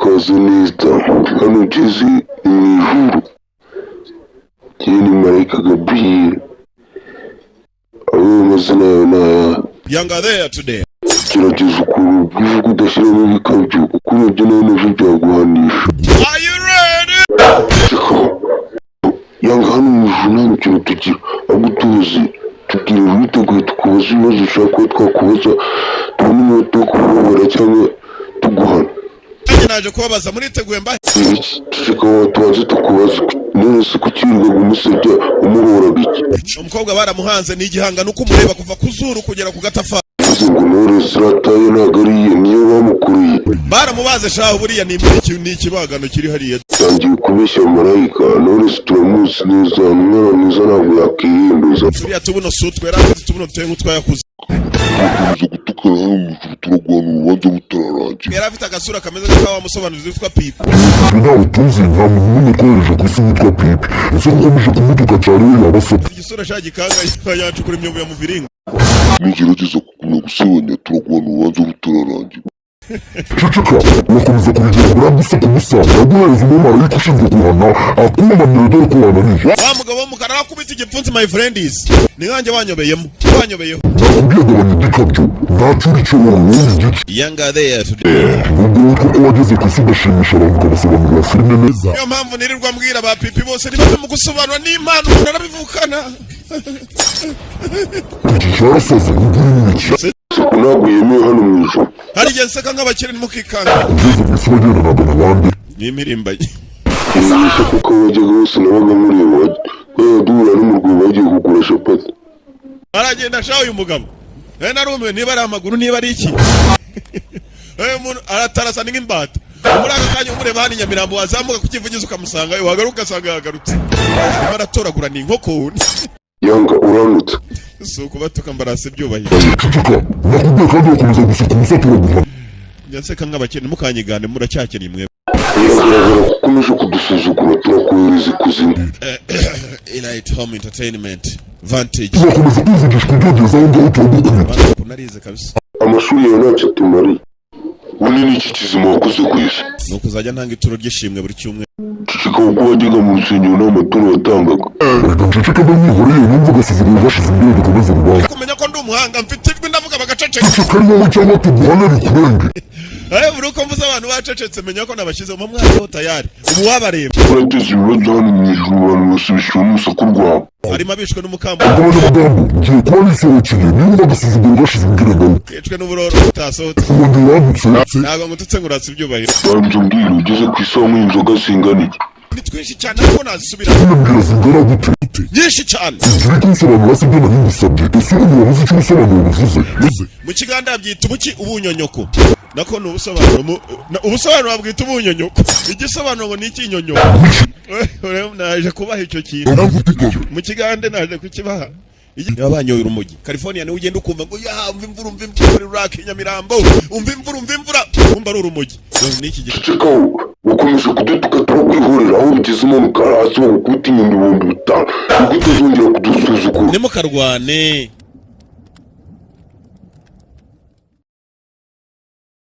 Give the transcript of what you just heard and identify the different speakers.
Speaker 1: Murakaza neza. Hano ugeze ni mu ijuru. Njyewe ni Marayika Gabriel. Ayo amazina yawe ni ayahe?
Speaker 2: Younger there today.
Speaker 1: Gerageza ukuntu bwivuga, udashyiramo ibikabyo, kuko nabyo nawe nabyo byaguhanisha.
Speaker 2: Are you ready?
Speaker 1: Seka yanga, hano mu ijuru nta mikino tugira, ahubwo tuzi tubwire witeguye tukubaza ibibazo ushaka kuba twakubaza, tubone inyota yo kubabara cyangwa tuguhana.
Speaker 2: Nanjye naje kubabaza, muriteguye mbahe?
Speaker 1: Ibiki? Ceceka wowe, tubanze tukubaze. None se kuki wirirwaga umusebya, umuhoraga iki?
Speaker 2: Umukobwa baramuhanze, ni igihangano uko umureba kuva ku zuru kugera ku gatafari.
Speaker 1: Uvuze ngo Knowless rataye ntabwo ari iye, niyo bamukoreye.
Speaker 2: Baramubaze shaho, buriya ni ni ikibagano kiri hariya.
Speaker 1: Tangiye kubeshya Marayika. Knowless turamuzi neza, ni umwana mwiza, ntabwo yakihinduza.
Speaker 2: Turiya tubuno si utwo yari afite, utubuno duteye nk'utwayakuze.
Speaker 1: Turakomeza gutukana hano mu ijuru, turaguhana urubanza rutararangira.
Speaker 2: Yari afite agasura kameze nk'aka wa musobanuzi witwa Pipi.
Speaker 3: Ibyo ntawe tuzi, nta muntu n'umwe twohereje ku isi witwa Pipi. Ese ko ukomeje kumutuka cyane, we yaba se?
Speaker 2: Igisura sha gikanga, yacukura imyobo ya muviringa.
Speaker 1: Nugerageza kugumya gusebanya, turaguhana urubanza rutararangira.
Speaker 3: Ceceka! Urakomeza kubigira uburambe useka ubusa, ndaguhereza umumarayika ushinzwe guhana akumanire, dore ko wananiye.
Speaker 2: Wa mugabo w'umukara arakubita igipfunsi. My friends, ni nkanjye wanyobeyemo, wanyobeyeho.
Speaker 3: Nakubwiye gabanya igikabyo, ntacyo uri cyo wowe, wowe igice.
Speaker 2: Younger there today.
Speaker 3: Nubwo witwa ko wageze ku isi ugashimisha abantu, ukabasobanurira filime neza.
Speaker 2: Niyo mpamvu nirirwa mbwira ba Pipi bose ntibave mu gusobanura, n'impano umuntu arabivukana.
Speaker 3: Iki cyarasaze, ubwo uri mu iki?
Speaker 1: Isuku ntabwo yemewe hano mu ijuru.
Speaker 2: Hari igihe nseka nk'abakire, ntimukikanga.
Speaker 3: Ugeze mu isi wagendanaga na bande?
Speaker 2: Ni impirimbanyi.
Speaker 1: Imenyesha kuko aho wajyaga hose nabaga nkureba, twajyaga duhura no mu rwego bagiye kugura capati.
Speaker 2: Aragenda sha uyu mugabo, narumiwe, niba ari amaguru, niba ari iki. Umuntu aratarasa ni nk'imbata. Muri aka kanya umureba hano i Nyamirambo, wazamuka ku Kivugiza ukamusangayo, wagaruka ugasanga yagarutse, arimo aratoragura, ni inkoko.
Speaker 1: Yanga, uranutse.
Speaker 2: Si ukubatuka, mbarasa ibyubahiro.
Speaker 3: Ceceka, nakubwiye kandi wakomeza gusuka ubusa, turaguhana.
Speaker 2: Njya nseka nk'abakene, mukanyigane, muracyakennye mwe.
Speaker 1: Biragaragara ko ukomeje kudusuzugura, turakohereza ikuzimu.
Speaker 2: Elite Home Entertainment Vantage.
Speaker 3: Uzakomeza kwivugishwa ubyogeza aho ngaho, turagukubita.
Speaker 2: Bana, ukuntu narize kabisa.
Speaker 1: Amashuri yawe ntacyo atumariye. Ubundi ni iki kizima wakoze ku isi?
Speaker 2: Ni ukuzajya ntanga ituro ry'ishimwe buri cyumweru.
Speaker 1: Ceceka, kuko wajyaga mu rusengero nta maturo watangaga.
Speaker 3: Reka nceceke mba mwihoreye, numva agasuzuguro gashize imbere, dukomeze urubanza.
Speaker 2: Kumenya ko ndi umuhanga, mfite ijwi, ndavuga bagaceceka.
Speaker 3: Ceceka ari wowe cyangwa tuguhane bikurenge.
Speaker 2: Buri uko mvuze abantu bacecetse, menya ko nabashyizemo umwanya tayari, ubu wabareba.
Speaker 1: Urateza ibibazo hano mu ijuru, abantu basubishijwe n'urusaku rwawe.
Speaker 2: Harimo abishwe n'umukambo.
Speaker 3: Agabanya amagambo, ngiye kuba nisohokeye, niba agasuzuguro gashize imbere ngaruka.
Speaker 2: Kicwe n'uburoro utasohotse.
Speaker 3: Ubundi wandutse.
Speaker 2: Ntabwo ngututse ngo uratse ibyubahiro.
Speaker 1: Banza umbwire, ugeze ku isaha nk'iyi inzoga zingana iki?
Speaker 2: Ni twinshi cyane, ariko nazisubira.
Speaker 3: Mbwira, zingana gute?
Speaker 2: Nyinshi cyane.
Speaker 3: Ibyo uri kunsobanura si byo nari ngusabye. Ese ubu wabuze icyo ubusobanuro buvuze?
Speaker 2: Mu kiganda byita ubuki, ubunyonyoko, nako ni ubusobanuro ubusobanuro babwita ubunyonyoko, igisobanuro ngo ni ikinyonyoko. Naje kubaha icyo kintu mu kigande, naje kukibaha. Niba banyoye urumogi California, niwe ugenda ukumva ngo ya umva imvura, umva imvura muri Rake Nyamirambo, umva imvura, umva imvura, umva ari urumogi. Ni iki gihe.
Speaker 1: Ceceka wowe, ukomeje kudutuka, turakwihorera. Aho ugeze umanuka hasi bagukubita inyundo 5000, nibwo utazongera kudusuzugura.
Speaker 2: Ntimukarwane.